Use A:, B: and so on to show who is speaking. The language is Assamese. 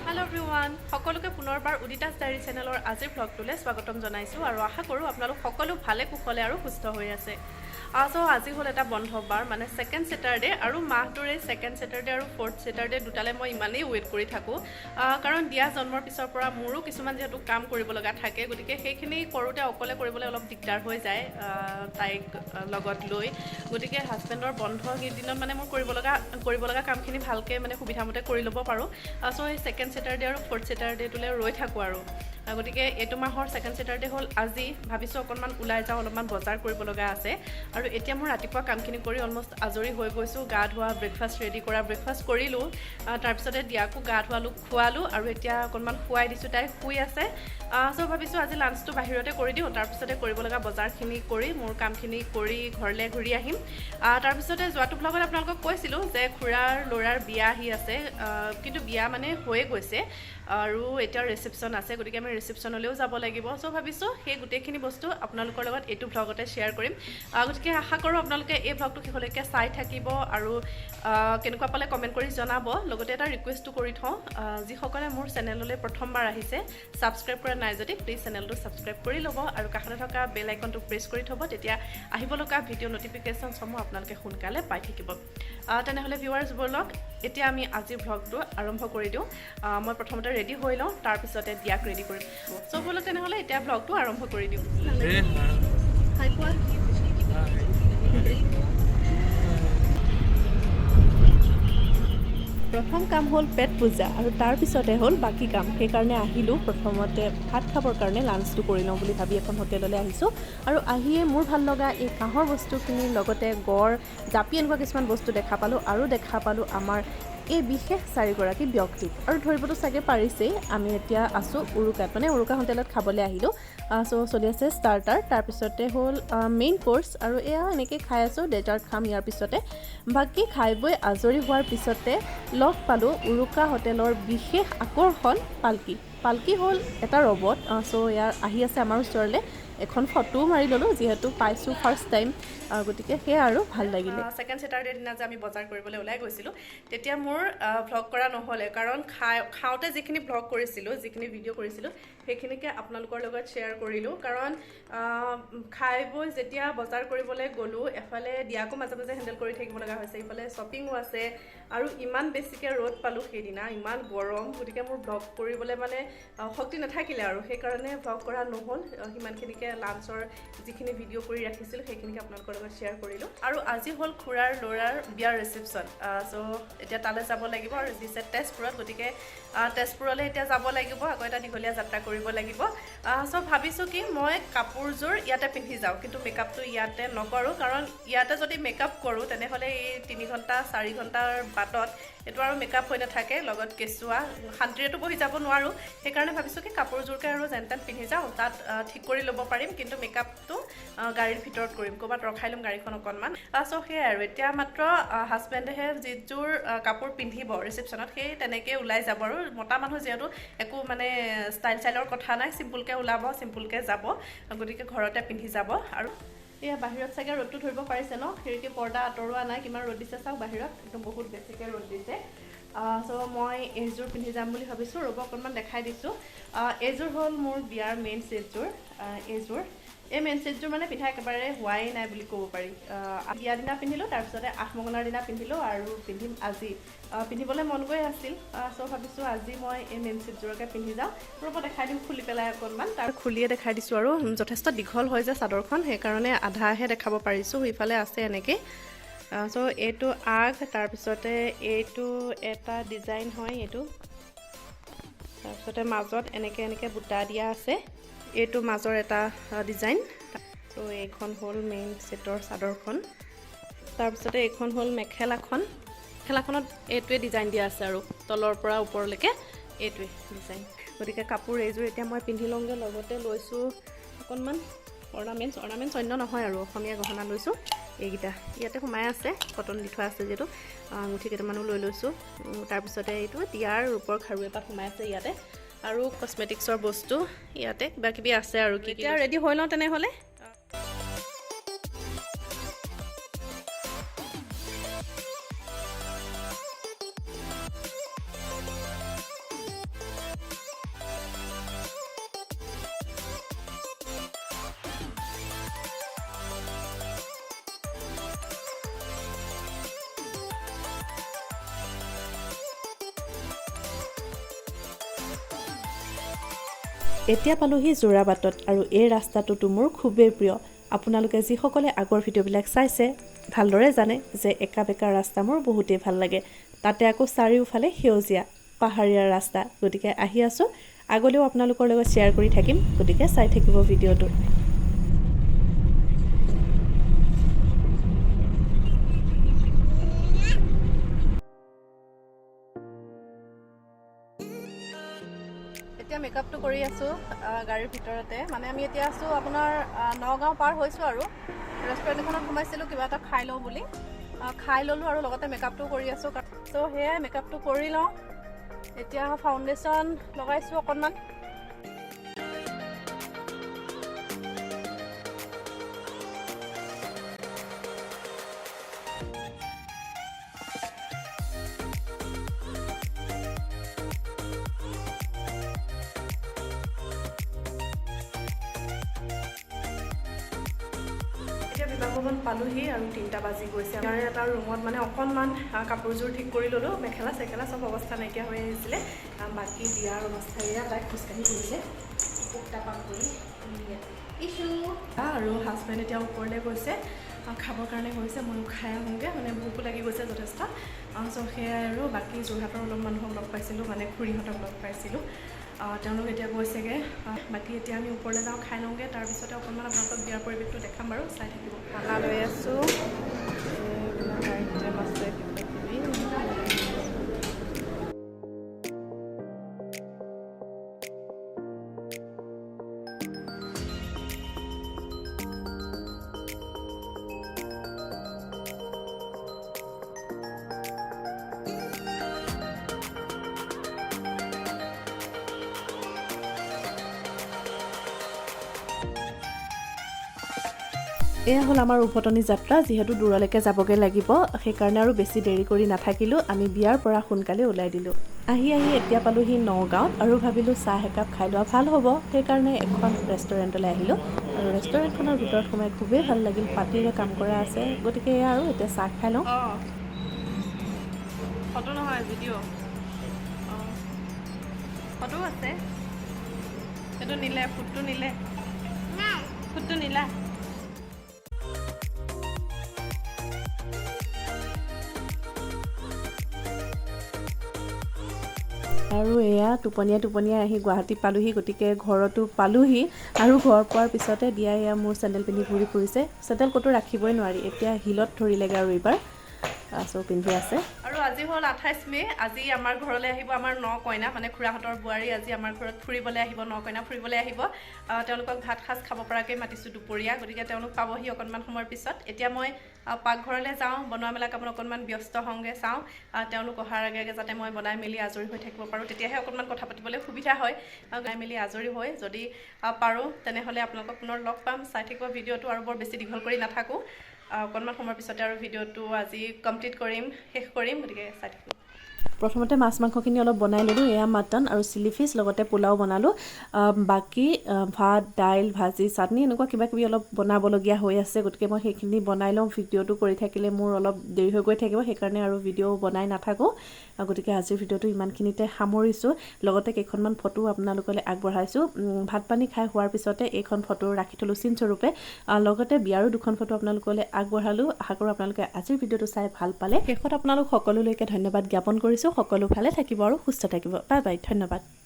A: হেল্ল' এভৰিৱান, সকলোকে পুনৰবাৰ উদিতাছ ডায়েৰী চেনেলৰ আজিৰ ভ্লগটোলৈ স্বাগতম জনাইছোঁ আৰু আশা কৰোঁ আপোনালোক সকলো ভালে কুশলে আৰু সুস্থ হৈ আছে। চ' আজি হ'ল এটা বন্ধ বাৰ, মানে ছেকেণ্ড ছেটাৰডে আৰু মাহটোৰ এই ছেকেণ্ড ছেটাৰডে আৰু ফ'ৰ্থ ছেটাৰডে দুটালৈ মই ইমানেই ৱেইট কৰি থাকোঁ, কাৰণ দিয়া জন্মৰ পিছৰ পৰা মোৰো কিছুমান যিহেতু কাম কৰিব লগা থাকে, গতিকে সেইখিনি কৰোঁতে অকলে কৰিবলৈ অলপ দিগদাৰ হৈ যায় তাইক লগত লৈ। গতিকে হাজবেণ্ডৰ বন্ধ কেইদিনত মানে মোৰ কৰিব লগা কামখিনি ভালকৈ মানে সুবিধামতে কৰি ল'ব পাৰোঁ। চ' এই ছেকেণ্ড ছেটাৰডে আৰু ফ'ৰ্থ ছেটাৰডেটোলৈ ৰৈ থাকোঁ আৰু গতিকে এইটো মাহৰ ছেকেণ্ড ছেটাৰডে হ'ল আজি। ভাবিছোঁ অকণমান ওলাই যাওঁ, অলপমান বজাৰ কৰিব লগা আছে। আৰু এতিয়া মোৰ ৰাতিপুৱা কামখিনি কৰি অলমষ্ট আজৰি হৈ গৈছোঁ। গা ধোৱা, ব্ৰেকফাষ্ট ৰেডি কৰা, ব্ৰেকফাষ্ট কৰিলোঁ, তাৰপিছতে দিয়াকো গা ধোৱালোঁ, খোৱালোঁ আৰু এতিয়া অকণমান শুৱাই দিছোঁ, তাই শুই আছে। চ' ভাবিছোঁ আজি লাঞ্চটো বাহিৰতে কৰি দিওঁ, তাৰপিছতে কৰিব লগা বজাৰখিনি কৰি মোৰ কামখিনি কৰি ঘৰলৈ ঘূৰি আহিম। তাৰপিছতে যোৱাটো ভ্লগত আপোনালোকক কৈছিলোঁ যে খুৰাৰ ল'ৰাৰ বিয়া আহি আছে, কিন্তু বিয়া মানে হৈয়ে গৈছে আৰু এতিয়া ৰিচিপশ্যন আছে, গতিকে আমি ৰিচিপশ্যনলৈও যাব লাগিব। চ' ভাবিছোঁ সেই গোটেইখিনি বস্তু আপোনালোকৰ লগত এইটো ভ্লগতে শ্বেয়াৰ কৰিম। গতিকে আশা কৰোঁ আপোনালোকে এই ভ্লগটো শেষলৈকে চাই থাকিব আৰু কেনেকুৱা পালে কমেণ্ট কৰি জনাব। লগতে এটা ৰিকুৱেষ্টো কৰি থওঁ, যিসকলে মোৰ চেনেললৈ প্ৰথমবাৰ আহিছে, ছাবস্ক্ৰাইব কৰা নাই যদি প্লিজ চেনেলটো ছাবস্ক্ৰাইব কৰি ল'ব আৰু কাষতে থকা বেল আইকনটো প্ৰেছ কৰি থ'ব। তেতিয়া আহিব লগা ভিডিঅ' ন'টিফিকেশ্যনসমূহ আপোনালোকে সোনকালে পাই থাকিব। তেনেহ'লে ভিউৱাৰ্ছ, ব'লক এতিয়া আমি আজিৰ ভ্লগটো আৰম্ভ কৰি দিওঁ। মই প্ৰথমতে ৰেডি হৈ লওঁ, তাৰপিছতে দিয়াক ৰেডি কৰিম। চ' ব'লক তেনেহ'লে এতিয়া ভ্লগটো আৰম্ভ কৰি দিওঁ। হাই কোৱা।
B: হাই।
A: প্ৰথম কাম হ'ল পেট পূজা আৰু তাৰপিছতে হ'ল বাকী কাম। সেইকাৰণে আহিলোঁ প্ৰথমতে ভাত খাবৰ কাৰণে, লাঞ্চটো কৰি লওঁ বুলি ভাবি এখন হোটেললৈ আহিছোঁ। আৰু আহিয়ে মোৰ ভাল লগা এই কাঁহৰ বস্তুখিনিৰ লগতে গড়, জাপি এনেকুৱা কিছুমান বস্তু দেখা পালোঁ আৰু দেখা পালোঁ আমাৰ এই বিশেষ চাৰিগৰাকী ব্যক্তিক। আৰু ধৰিবতো চাগে পাৰিছেই, আমি এতিয়া আছোঁ উৰুকাত, মানে উৰুকা হোটেলত খাবলৈ আহিলোঁ। চ' চলি আছে ষ্টাৰ্টাৰ, তাৰপিছতে হ'ল মেইন কৰ্চ আৰু এয়া এনেকৈ খাই আছোঁ। ডেজাৰ্ট খাম ইয়াৰ পিছতে। বাকী খাই বৈ আজৰি হোৱাৰ পিছতে লগ পালোঁ উৰুকা হোটেলৰ বিশেষ আকৰ্ষণ পালকি। পালকি হ'ল এটা ৰবট। চ' ইয়াৰ আহি আছে আমাৰ ওচৰলৈ, এখন ফটোও মাৰি ল'লোঁ যিহেতু পাইছোঁ ফাৰ্ষ্ট টাইম, গতিকে সেয়া আৰু ভাল লাগিলে। ছেকেণ্ড ছেটাৰডে দিনা যে আমি বজাৰ কৰিবলৈ ওলাই গৈছিলোঁ, তেতিয়া মোৰ ভ্লগ কৰা নহ'লে, কাৰণ খাওঁতে যিখিনি ভ্লগ কৰিছিলোঁ, যিখিনি ভিডিঅ' কৰিছিলোঁ, সেইখিনিকে আপোনালোকৰ লগত শ্বেয়াৰ কৰিলোঁ। কাৰণ খাই বৈ যেতিয়া বজাৰ কৰিবলৈ গ'লোঁ, এফালে দিয়াকো মাজে মাজে হেণ্ডেল কৰি থাকিব লগা হৈছে, ইফালে শ্বপিঙো আছে আৰু ইমান বেছিকৈ ৰ'দ পালোঁ সেইদিনা, ইমান গৰম, গতিকে মোৰ ভ্লগ কৰিবলৈ মানে শক্তি নাথাকিলে আৰু সেইকাৰণে ভ্লগ কৰা নহ'ল। সিমানখিনিকে লাঞ্চৰ যিখিনি ভিডিঅ' কৰি ৰাখিছিলোঁ, সেইখিনিকে আপোনালোকৰ লগত শ্বেয়াৰ কৰিলোঁ। আৰু আজি হ'ল খুৰাৰ ল'ৰাৰ বিয়াৰ ৰিচিপশ্যন। চ' এতিয়া তালৈ যাব লাগিব আৰু দিছে তেজপুৰত, গতিকে তেজপুৰলৈ এতিয়া যাব লাগিব, আকৌ এটা দীঘলীয়া যাত্ৰা কৰিব লাগিব। চ' ভাবিছোঁ কি মই কাপোৰযোৰ ইয়াতে পিন্ধি যাওঁ, কিন্তু মেকআপটো ইয়াতে নকৰোঁ, কাৰণ ইয়াতে যদি মেকআপ কৰোঁ তেনেহ'লে এই 3 ঘণ্টা 4 ঘণ্টাৰ বাটত এইটো আৰু মেকআপ হৈ নাথাকে, লগত কেঁচুৱা, শান্তিৰেতো বহি যাব নোৱাৰোঁ। সেইকাৰণে ভাবিছোঁ কি কাপোৰযোৰকে আৰু যেন তেন পিন্ধি যাওঁ, তাত ঠিক কৰি ল'ব পাৰিম, কিন্তু মেকআপটো গাড়ীৰ ভিতৰত কৰিম, ক'ৰবাত ৰখাই ল'ম গাড়ীখন অকণমান। চ' সেয়াই আৰু এতিয়া মাত্ৰ হাজবেণ্ডেহে যিযোৰ কাপোৰ পিন্ধিব ৰিচিপশ্যনত, সেই তেনেকেই ওলাই যাব। আৰু মতা মানুহ যিহেতু একো মানে ষ্টাইল চাইলৰ কথা নাই, চিম্পুলকৈ ওলাব, চিম্পুলকৈ যাব, গতিকে ঘৰতে পিন্ধি যাব। আৰু এয়া বাহিৰত চাগে ৰ'দটো ধৰিব পাৰিছে ন, খিৰিকী পৰ্দা আঁতৰোৱা নাই, কিমান ৰ'দ দিছে চাওক, বাহিৰত একদম বহুত বেছিকৈ ৰ'দ দিছে। চ' মই এইযোৰ পিন্ধি যাম বুলি ভাবিছোঁ। ৰ'ব, অকণমান দেখাই দিছোঁ। এইযোৰ হ'ল মোৰ বিয়াৰ মেইন ছেটযোৰ। এইযোৰ, এই মেইন ছেটযোৰ মানে পিন্ধা একেবাৰে হোৱাই নাই বুলি ক'ব পাৰি। বিয়া দিনা পিন্ধিলোঁ, তাৰপিছতে আঠমঙলাৰ দিনা পিন্ধিলোঁ আৰু পিন্ধিম আজি। পিন্ধিবলৈ মন গৈ আছিল। চ' ভাবিছোঁ আজি মই এই মেইন ছেটযোৰকে পিন্ধি যাওঁ। ৰ'ব, দেখাই দিম খুলি পেলাই অকণমান। তাৰ খুলিয়ে দেখাই দিছোঁ। আৰু যথেষ্ট দীঘল হয় যে চাদৰখন, সেইকাৰণে আধাহে দেখাব পাৰিছোঁ, সিফালে আছে এনেকৈ। চ' এইটো আগ, তাৰপিছতে এইটো এটা ডিজাইন হয় এইটো, তাৰপিছতে মাজত এনেকৈ এনেকৈ বুটা দিয়া আছে, এইটো মাজৰ এটা ডিজাইন। চ' এইখন হ'ল মেইন ছেটৰ চাদৰখন। তাৰপিছতে এইখন হ'ল মেখেলাখন। মেখেলাখনত এইটোৱে ডিজাইন দিয়া আছে আৰু তলৰ পৰা ওপৰলৈকে এইটোৱে ডিজাইন। গতিকে কাপোৰ এইযোৰ এতিয়া মই পিন্ধি লওঁগৈ। লগতে লৈছোঁ অকণমান অৰ্ণামেণ্টছ, অৰ্ণামেণ্টছ অন্য নহয় আৰু অসমীয়া গহনা লৈছোঁ এইকেইটা, ইয়াতে সোমাই আছে, কটন দি থোৱা আছে যিহেতু। আঙুঠি কেইটামানো লৈ লৈছোঁ। তাৰপিছতে এইটো দিয়াৰ ৰূপৰ খাৰু এপাত সোমাই আছে ইয়াতে আৰু কচমেটিক্সৰ বস্তু ইয়াতে কিবা কিবি আছে। আৰু কি এতিয়া ৰেডি হৈ লওঁ তেনেহ'লে। এতিয়া পালোহি যোৰাবাটত আৰু এই ৰাস্তাটোতো মোৰ খুবেই প্ৰিয়। আপোনালোকে যিসকলে আগৰ ভিডিঅ'বিলাক চাইছে ভালদৰে জানে যে একা বেকা ৰাস্তা মোৰ বহুতেই ভাল লাগে। তাতে আকৌ চাৰিওফালে সেউজীয়া পাহাৰীয়া ৰাস্তা। গতিকে আহি আছোঁ, আগলৈও আপোনালোকৰ লগত শ্বেয়াৰ কৰি থাকিম, গতিকে চাই থাকিব ভিডিঅ'টো। এতিয়া মেকআপটো কৰি আছোঁ গাড়ীৰ ভিতৰতে। মানে আমি এতিয়া আছোঁ আপোনাৰ নগাঁও পাৰ হৈছোঁ আৰু ৰেষ্টুৰেণ্ট এখনত সোমাইছিলোঁ কিবা এটা খাই লওঁ বুলি, খাই ল'লোঁ আৰু লগতে মেকআপটো কৰি আছোঁ। চ' সেয়াই মেকআপটো কৰি লওঁ। এতিয়া ফাউণ্ডেশ্যন লগাইছোঁ অকণমান। এতিয়া বিবাহ ভৱন পালোহি আৰু 3টা বাজি গৈছে। ইয়াৰে এটা ৰুমত মানে অকণমান কাপোৰযোৰ ঠিক কৰি ল'লোঁ, মেখেলা চেখেলা চব অৱস্থা নাইকিয়া হৈ আহিছিলে। বাকী বিয়াৰ অৱস্থা এয়া, তাই খোজকাঢ়ি গৈছে কৰি ইছু। আৰু হাজবেণ্ড এতিয়া ওপৰলৈ গৈছে খাবৰ কাৰণে গৈছে, ময়ো খাই আহোঁগৈ, মানে ভোকো লাগি গৈছে যথেষ্ট। চ' সেয়াই আৰু বাকী যোৰহাটৰ অলপ মানুহক লগ পাইছিলোঁ, মানে খুৰীহঁতক লগ পাইছিলোঁ, তেওঁলোক এতিয়া গৈছেগৈ। বাকী এতিয়া আমি ওপৰলৈ যাওঁ, খাই লওঁগৈ, তাৰপিছতে অকণমান আপোনালোকক বিয়াৰ পৰিৱেশটো দেখাম বাৰু, চাই থাকিব।
B: খানা লৈ আছোঁ, এইবিলাক আইটেম আছে কিবা কিবি।
A: এয়া হ'ল আমাৰ উভতনি যাত্ৰা। যিহেতু দূৰলৈকে যাবগৈ লাগিব, সেইকাৰণে আৰু বেছি দেৰি কৰি নাথাকিলোঁ, আমি বিয়াৰ পৰা সোনকালে ওলাই দিলোঁ। আহি আহি এতিয়া পালোহি নগাঁৱত আৰু ভাবিলোঁ চাহ একাপ খাই লোৱা ভাল হ'ব, সেইকাৰণে এখন ৰেষ্টুৰেণ্টলৈ আহিলোঁ। আৰু ৰেষ্টুৰেণ্টখনৰ ভিতৰত সোমাই খুবেই ভাল লাগিল, পাতিৰে কাম কৰা আছে। গতিকে এয়া আৰু এতিয়া চাহ খাই লওঁ।
B: ফটো নহয়, ভিডিঅ'। ফটো আছে, সেইটো নিলে, ফুটটো নিলে, ফুটটো নিলা।
A: আৰু এয়া টোপনিয়াই টোপনিয়াই আহি গুৱাহাটী পালোহি, গতিকে ঘৰতো পালোহি। আৰু ঘৰ পোৱাৰ পিছতে দিয়া এয়া মোৰ চেণ্ডেল পিন্ধি ঘূৰি ফুৰিছে। চেণ্ডেল ক'তো ৰাখিবই নোৱাৰি, এতিয়া হিলত ধৰিলেগৈ আৰু এইবাৰ চ' পিন্ধি আছে।
B: আৰু আজি হ'ল 28 মে', আজি আমাৰ ঘৰলৈ আহিব আমাৰ ন কইনা, মানে খুৰাহঁতৰ বোৱাৰী আজি আমাৰ ঘৰত ফুৰিবলৈ আহিব, ন কইনা ফুৰিবলৈ আহিব। তেওঁলোকক ভাত সাজ খাব পৰাকৈ মাতিছোঁ দুপৰীয়া, গতিকে তেওঁলোক পাবহি অকণমান সময়ৰ পিছত। এতিয়া মই পাকঘৰলৈ যাওঁ, বনোৱা মেলা কামত অকণমান ব্যস্ত হওঁগৈ, চাওঁ তেওঁলোক অহাৰ আগে আগে যাতে মই বনাই মেলি আজৰি হৈ থাকিব পাৰোঁ, তেতিয়াহে অকণমান কথা পাতিবলৈ সুবিধা হয়। বনাই মেলি আজৰি হৈ যদি পাৰোঁ তেনেহ'লে আপোনালোকক পুনৰ লগ পাম। চাই থাকিব ভিডিঅ'টো, আৰু বৰ বেছি দীঘল কৰি নাথাকোঁ, অকণমান সময়ৰ পিছতে আৰু ভিডিঅ'টো আজি কমপ্লিট কৰিম, শেষ কৰিম, গতিকে চাই থাকিব।
A: প্ৰথমতে মাছ মাংসখিনি অলপ বনাই ল'লোঁ, এয়া মাটন আৰু চিলি ফিছ, লগতে পোলাও বনালোঁ। বাকী ভাত, দাইল, ভাজি, চাটনি এনেকুৱা কিবা কিবি অলপ বনাবলগীয়া হৈ আছে, গতিকে মই সেইখিনি বনাই লওঁ। ভিডিঅ'টো কৰি থাকিলে মোৰ অলপ দেৰি হৈ গৈ থাকিব, সেইকাৰণে আৰু ভিডিঅ' বনাই নাথাকোঁ। গতিকে আজিৰ ভিডিঅ'টো ইমানখিনিতে সামৰিছোঁ, লগতে কেইখনমান ফটো আপোনালোকলৈ আগবঢ়াইছোঁ। ভাত পানী খাই হোৱাৰ পিছতে এইখন ফটো ৰাখি থ'লোঁ চিনস্বৰূপে, লগতে বিয়াৰো দুখন ফটো আপোনালোকলৈ আগবঢ়ালোঁ। আশা কৰোঁ আপোনালোকে আজিৰ ভিডিঅ'টো চাই ভাল পালে। শেষত আপোনালোক সকলোলৈকে ধন্যবাদ জ্ঞাপন কৰিছোঁ। সকলো ভালে থাকিব আৰু সুস্থ থাকিব। বাই বাই, ধন্যবাদ।